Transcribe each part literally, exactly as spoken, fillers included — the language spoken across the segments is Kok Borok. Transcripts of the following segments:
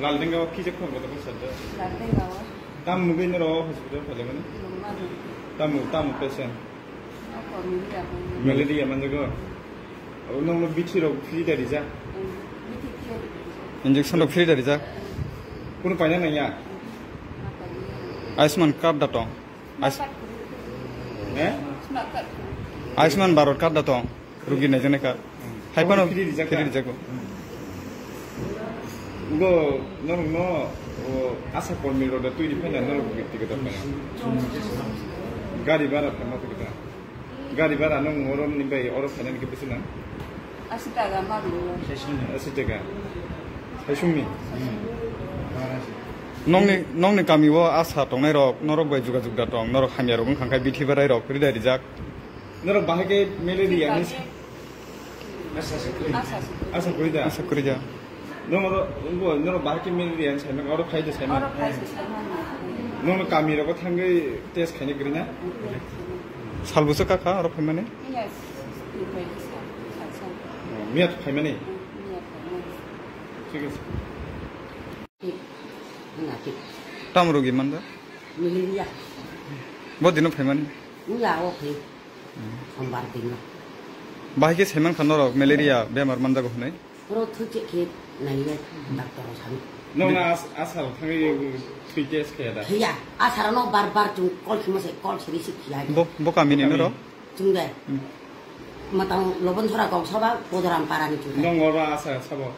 Laldenga o kisa khon kota kota sadda. Laldenga o. Tam mugwi noro hospital phaile mani. Nungma nung. Tam mu, tam mu patient. Ako malaria. Malaria manjago. Abo nungno bithi rok free da rijak. Hmm. Bithi free da rijak. Injection rok free da rijak. Kunu paina nangya. Hmm. Ayushman card da tong. Ais- Smart card. Eh? Smart card. Ayushman Bharat card da tong. Rugi naijaknai ka. Hai phano phiri rijak ka? Phiri rijak ko. Ugo norokno, o, asha kormi rok da twi di phai na norok ticket da phai na. Gari bhara phai ma ticket da. Gari bhara nung oro ni bai oro phai na ni kebisi na? Asi taka ma rwo. Asi taka. Saisungni. Nongni, nongni kami o asha tongnai rok norok bai jugajug da tong, norok hamya rok wngkha khe bithi barai rok rida rijak. Norok bahai khe malaria ni sa- Asa se kwrwi. Asa se kwrwi. Asa kwrwi da. Asa kwrwi da. Norok, bo, norok bahai khe malaria ni saimano, oro phai de saimano. Oro phai se saimano. Norok kami rogo thangwi test khaina kwrwi na? Sal bwswk kha kha oro phaimani? Yes. Miya phaimani? Miya phaimani. Thik ase. Thik. Wngya thik. Tamo rogi manja? Malaria. Bo dino phaimani? Wngya o khe. Hmm. Sombar dino. Bahai khe saiman kha norok malaria bemar manjago hwnwi? Oro thwi check khe naiya doctor rok sani. Nokna as-, asha rok thangwi thwi test khe da? Khe ya. Asha rok no bar bar chung call khima se call se receive khiya. Bo, bo kami ni norok? Chung de. Hmm. Matang Lobon Thora kok saba Bodoram para ni chung de. Nong oro asha sabo?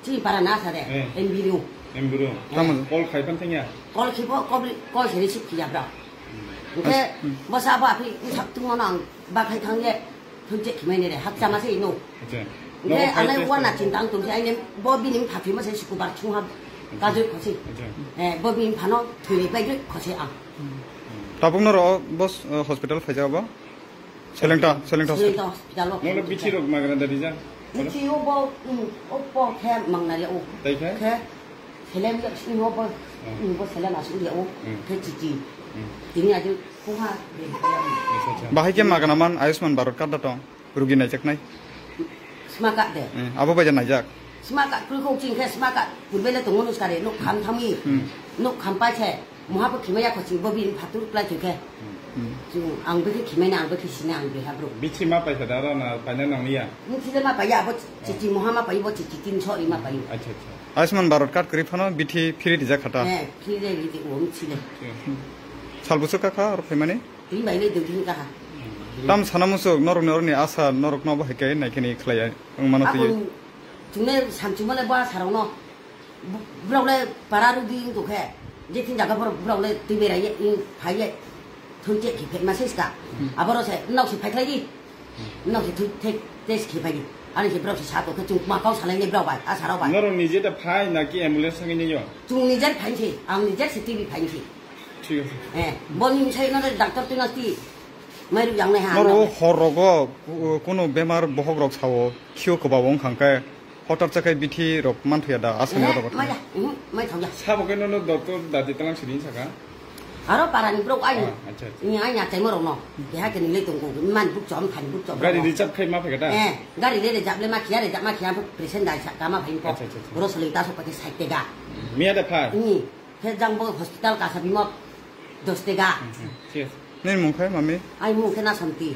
Chini para na sa de, eh. Embirung. Embirung. Eh. Tamo? Call khai pan thangya? Call khibo, call, call se receive khiya bro. Hmm. Oke, as-, hmm. Bosa ba phi, sak tung mano ang ba khai thang ye, thun che khimai ne de, hak chama se ino. Acha. Oke, no, anai khai wana test. Chintang tung se, aine bo bini phathi ma se sukubar chung ha, ka joi khosi. Acha. Eh, bo bini phano thwi pai joi khosi ang. Tabuk no ro, bos, eh, hospital phai ja ba? Selengta, Selengta hospital. Selengta hospital o. Nono bithi rok magna da rijak? Bithi o bo, um, o bo khe mangna ya o. Tai khe? Khe seleng ya sing o bo, hmm. Um, bo seleng asu ya o. Hmm. Khe chichi. Hmm. Tini aju kuha de. Acha, acha. Bahai khe magna man Ayushman Bharat card da tong? Rugi naijaknai? Sma card de. Hmm, abo bai naijak? Sma card kru kho ching khe sma card purbe le tongo nuskare, nuk kham thami. Hmm. Nuk kham pai khe. Muha bo khimaya kho chini bo bini phatur klai thwi khe. Hmm. Chwng ang bwkhe khimai na, ang bwkhe sina, ang beha bro. Bithi ma paisa da ro na paina nang liya? Bithi le ma paiya, abo chichi muha ma paiyo, bo chichi tin so ri ma paiyo. Acha, acha. Ayushman Bharat card kwrwi phano bithi free rijak kha ta? Eh, free rijak rijak o, bithi le. Hmm. Sal bwswk kha kha oro phaimani? Tini bai le dui din kha. Tam sana muchuk norok ni oroni asha norok no bo hai khe nai khe ni khlai ya. Ang mano twi. Chwng ne samchwng male bo asha rok no. Bu-, borok le para rwdi wng tong khe, je tin jaga borok, borok le twi berai ye, wng phai ye, thun che khi phet ma se ska. Hmm. Aboro se, nok se phai khlai di. Hmm. Nok se thun te, test khi phai di. Ani se borok se sa tong khe, chwng ma kok salai nai borok bai, asha rok bai. Norok nije da phai na ki ambulance thangwi nai yo? Chwng nijer phai se, ang nijer se twi phai se. Thik ase. Eh, bo ni sai no doctor twi no twi. Mai ruk yang nai ha. Norok hor rogo, ku-, kuno bemar bohok rok sao, khio kwbao wng kha khe. Hotar chakhai bithi rok manthuya da, aswk ni rok. Maya, mhm, mai thangya. Sabo khe nono doctor dadi talang sini saka? Aro para ni borok ai. Ah, acha, acha. Ni ai ya chaimo rok no. Keha khe ni le tong ko, man buk chom, khan buk chom. Gari reserve khai ma phai kha da? Eh, gari le reserve le ma khiya, reserve ma khiya, present dai sa kama phai ko. Acha, acha, acha. Boro soli ta so pake sai tega. Miya da phai? Ni, khe jang bo hospital kasa bimo dos tega. Mhm, thik ase. Nini mung khe mami? Ai mung khe na Santi.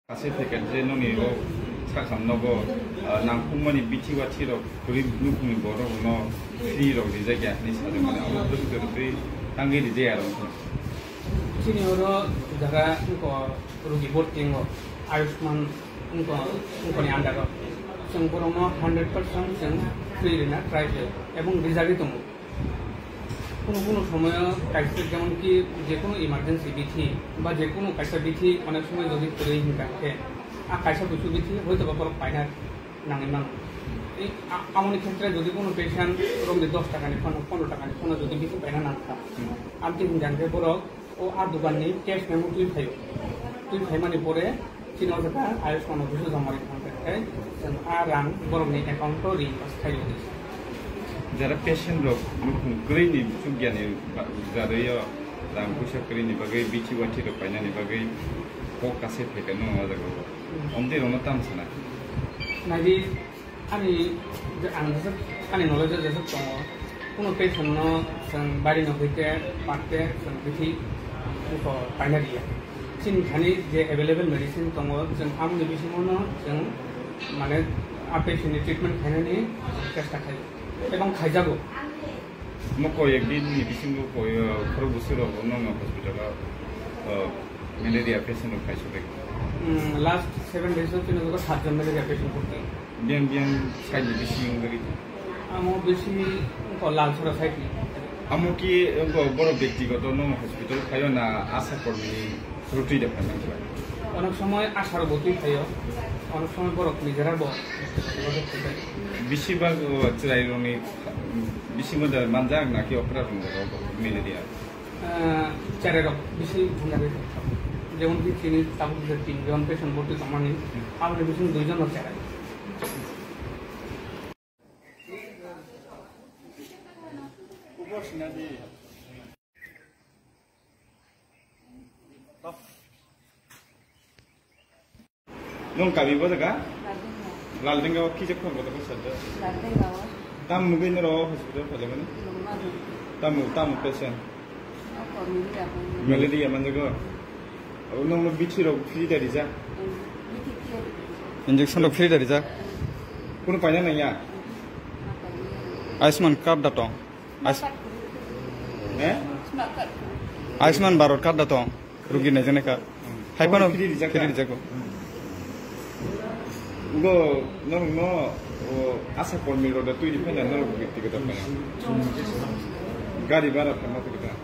Ase phaikha je noni o sakam nogo, ah, nangkukmani bithi wathi rok kwrwi nukhungni borok no free rok rijak ya hinwi sajak mani abo bwswk twi tangwi rijak ya rok. Chini oro jaga wngkha rugi bo tingo Ayushman wngkha, wngkhani under o. Chwng borokno hundred percent chwng free rina try khlaio ebong rijagwi tongo. Kuno kuno somoyo kaisa jemon ki je kuno emergency bithi ba je kuno kaisa bithi onek somoy jodi kwrwi hinkha khe a kaisa busu bithi hoito ba borok paina nangwi mano. Ei a-, amoni khetre jodi kuno patient romni dos taka ni phano, pondro taka ni phano jodi bithi paina nangkha, amtwi hinkha khe borok o a dogan ni cash memo twi phaio. Twi phaimani pore chini o jaga Ayushman o busu joma ri thang khe chwng a rang borok ni account o reimburse khaio. Jara patient rok nukhung kwrwi ni chukya ni ba-, jarwi o rang puisa kwrwi ni bagwi bithi wathi rok painani bagwi kok kasai phaikha nung o jaga o. Hmm. Omtwi rok no tamo sana? Naidi. Ani je ang jesa Ani knowledge o jesuk tongo, kuno patient no chwng bari no hoite parte chwng bithi uko paina riya. Chini thani je available medicine tongo, chwng amoni bisingo no chwng mane a patient ni treatment khainani chesta khai ebong khaijago. Mo koi ek din ni bisingo koi, ah, khorok bwswk rok no hospital o, ah, malaria patient rok kaiso bai. Hmm, last seven days o chini joto satjon malaria patient bhorti. Biang biang side ni bising wngwi tong. Amo bisi wngkha Lalsora side ni. Amo ki wngkha borok bektigoto no hospital phaio na asha kormi ni through twi da phai mankha? Onek somoy asha rok bo twi phaio, onek somoy borok nijera bo. Bisi bag o chwrai rok ni bisi mo da manjak na ki okra rok ni malaria? Ah, chwrai rok bisi bhunjagwi tong. Jemon ki chini tabuk je tin jon patient bhorti tongmani, aboni bising dui jon no chwrai. Nung kami bo jaga? Laldenga. Laldenga o kisa khon kota ko sadda. Laldenga o. Tam mugwi noro hospital phalemani? Lungma dun. Tamu, tamu patient? Ako malaria. Malaria manjago? Abo nungno bithi rok free da rijak? Bithi free. Injection rok free da rijak? Kuno paina nangya? Ayushman card da tong? Ais-, eh? Ayushman Bharat card da tong? Rugi naijaknai ka. Hai phano free rijak ka? Free rijak ko. Bo norok no, o, asha kormi rok da twi di phai na norok bwkha twi kwtal phai na. Gari bhara phaima twi kwtal.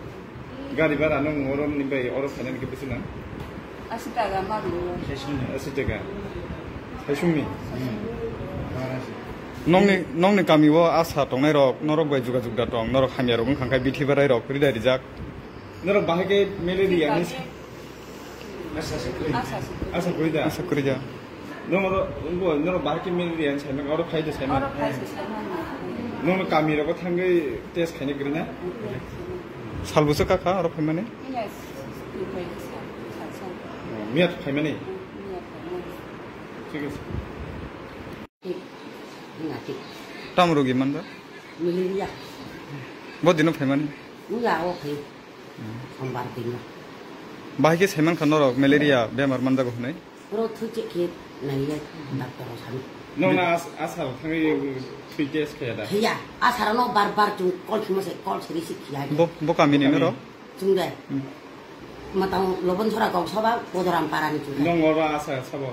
Gari bhara no oro ni bai oro phainani khe bisi nang? Asi taka ma rwo. Asi taka. Saisungni. Nongni, nongni kami o asha tongnai rok, norok bai jogajog da tong, norok hamya rok wngkha khe bithi barai rok rida rijak. Norok bahai khe malaria ni. Asa, asa, asa, asa. Asa kwrwi da? Asa kwrwi da. Norok, norok bahai khe malaria ni saimano, oro phai de saimano. Oro phai se saimano. Norok kami rogo thangwi test khaina kwrwi na? Sal bwswk kha kha oro phaimani? Yes. Sal, sal. Miya phaimani? Miya phaimani. Thik ase. Thik. Wngya thik. Tamo rogi manjak? Malaria. Bo dino phaimani? Wngya o khai. Sombar dino. Bahai khe saiman kha norok malaria bemar manjago hwnwi? Oro thwi check khe naiya doctor o sani. Nong na as-, asha rok thangwi thwi test khaya da? Khaya. Asha rok no bar bar chung call khimo se call se receive khiya. Bo, bo kami ni norok? Chung de. Hmm. Matang Lobon Sora Goksoba Kodoram Para ni chung de. Nong oro asha sabo?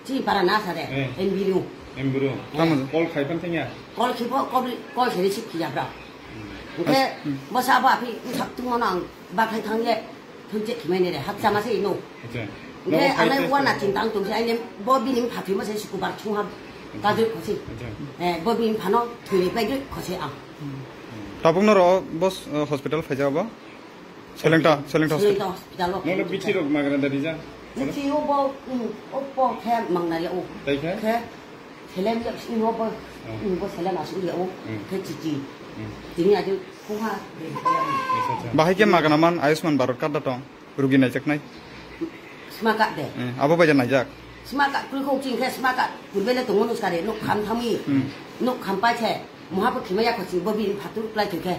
Chini para na sa de, eh. Embryo. Embryo. Eh. Tamo? Call khai pan thengya? Call khibo, call, call se receive khiya bra. Hmm. Oke, as-, hmm. Bo sa ba phi, sak tung mano ang ba khai thang ye, thun che khimai ne re, hap chama se ino. Acha. Oke, no, ane khai wana test ching tang tung se, ane bo bini pha phi ma se sukubar chung ha, ta dui khosi. Acha. Eh, bo bini pha no, thuni pai dui khosi ang. Tabuk no ro, bo, eh, hospital phai ja bo? Selengta, Selengta hospital. Selengta hospital o. Nono bithi rok magna da rijak? Bithi o bo, um, o bo khe mangna ya o. Tai khe? Khe selem ya, um, o bo, oh. Um, bo selem asu ya o. Hmm. Khe chichi. Hmm. Tini aju kuha. Acha, acha. Bahai khe magna man Ayushman Bharat card da tong? Rugi naijaknai? Sma card de. Eh, abo bai ja naijak? Sma card, kul khok ching khe sma card. Purbe le tongo nuskare, nuk kham thami. Hmm. Nuk kham pai khe. Moha bo khimaya kho ching bo bini phatur klai thwi khe.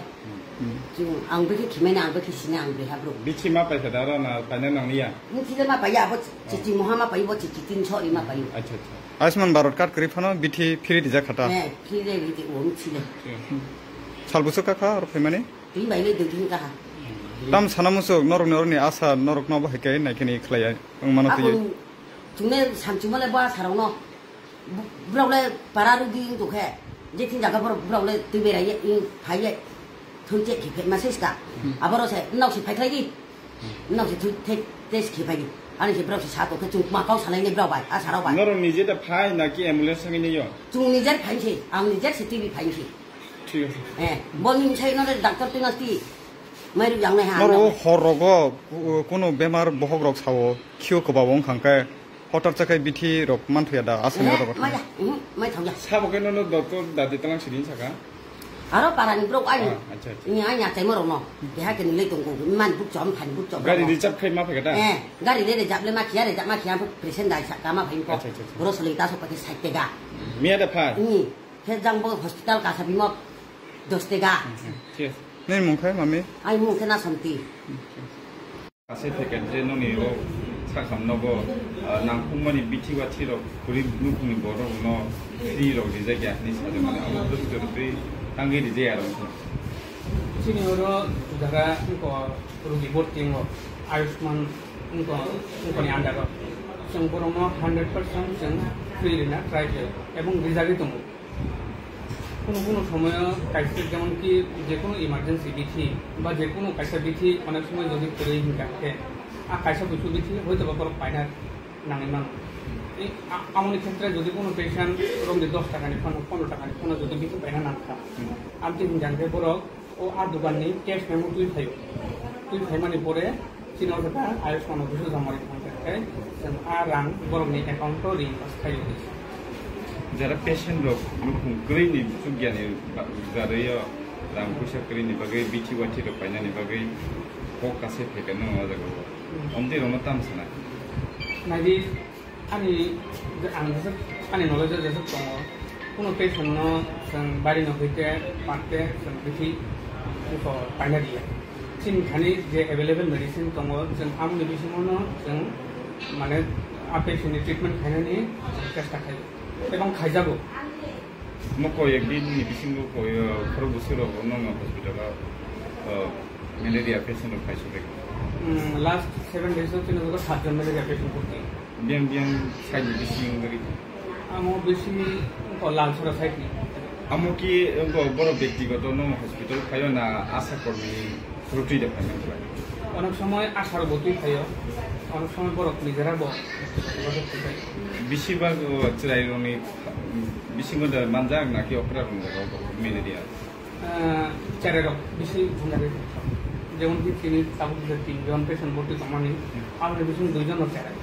Hmm. Chwng ang bwkhe khimai na, ang bwkhe sini, ang bwkha bro. Bithi ma paikha da aro na paina nangya? Bithi le ma paiya, abo chichi moha ma paibo, chichi tin sori ma paibo. Acha, acha. Ayushman Bharat card kwrwi phano bithi free rijak kha ta? Eh, free le rijak o, bithi le. Sal bwswk kha kha aro phaimani? Twi bai le dui din kha. Tam sana muchuk norok ni oroni asha norok no bo hai khe nai khe ni khlai ya wng mano twi. Chwng ne samchwng ma le bo asha rok no. Bu-, borok le para rwdi wng tong khe, je tin jaga borok, borok le twi berai ye, wng phai ye, thun che khe phe ma se ska. Hmm. Aboro se, nok se phai khlai di. Hmm. Nok se thun te, test khe phai di. Ani se borok se sa tong khe, chwng ma kau salai nai borok bai, asha rok bai. Norok nije da phai na ki ambulance thangwi nai yo? Chwng nijer phai se, ang nijer se twi bi phai se. Thik ase. Eh, bo ni sai no doctor twi no twi. Mai rw yang nai ha. Norok o hor rogo, ku-, kuno bemar bohok rok sao, khio kwbao wng kha khe. Hotar chakhai bithi rok manthoya da, aswk ni rok. Maya, mhm, mai thangya. Sabo khe nono doctor da di talang sidin saka? Aro para ni borok ai. Ah, acha, acha. Ni ai ya chaimo rok no. Deha khe ni le tong ko, man buk chom, than buk chom. Gari reserve khai ma phai kha da? Eh, gari le reserve le ma khiya, reserve ma khiya, present dai sa kama phai ko. Acha, acha, acha. Boro soli ta so pati sai te ga. Miya da phai? Ni. Khe jang bo hospital kasa bimok dos tega. Nini mung khe mami? Ai mung khe na Santi. Kase packet je noni o sakam nogo, ah, nangkukmani bithi wathi rok, gorib nukhungni borok no free rok rijak ya hinwi sajak mani. Abo bwswk twi tangwi rijak ya rok. Chini oro jaga wngkha rugi borti wngo, Ayushman wngkha, wngkhani under o. Chwng borokno hundred percent chwng free rina try khlaio ebong rijagwi tongo. Kuno kuno somoyo kaisa jemon ki je kuno emergency bithi ba je kuno kaisa bithi onek somoy jodi kwrwi hinkha khe a kaisa buisu bithi hoito ba borok paina nangwi mano. Ei a-, amoni khetre jodi kuno patient romdi dos takani phano, pondro takani phano jodi bithi paina nangkha, amtwi hinkha khe borok o a dokanni cash memo twi phaio. Twi phaimani pore chini o khe ta Ayushman office o joma ri thang khe chwng a rang borokni account o reimburse khaio. Jara patient rok nukhung kwrwini chukya ni ba-, jarwi o rang puisa kwrwini bagwi bithi wathi rok painani bagwi kok kase phaikha nung o jaga o. Hmm. Omtwi rokno tamo sana? Naidi, ani, ang jeswk, ani knowledge o jeswk tongo, kuno patient no chwng bari no hoite parte chwng bithi iko paina diya. Chini thani je available medicine tongo, chwng amoni bisingo no chwng mane a patient ni treatment khainani chesta khaio. Ebong khaijago. Mo koi ek din ni bisingo koi, uh, khorok bwswk rok nongno hospital o, uh, malaria patient rok phai sogwi. Hmm, last seven days o chini jaga satjon malaria patient bhorti. Biyang biyang side ni bising wngwi. Amo bisi ko Lalsora side ni. Amo ki, uh, bo-, borok bektigoto nongno hospital phaio na asha kormi ni through twi da phaimani? Onek somoy asha rok bo twi phaio, onek somoy borok nijera bo. Bisi bag, uh, chwrai rokni bisingo da manjak na ki okra rok jaga o malaria? Ah, cherai rok bisi manjak. Jemon ki chini tabuk je tin jon patient bhorti tongmani, aboni bising dui jon no cherai.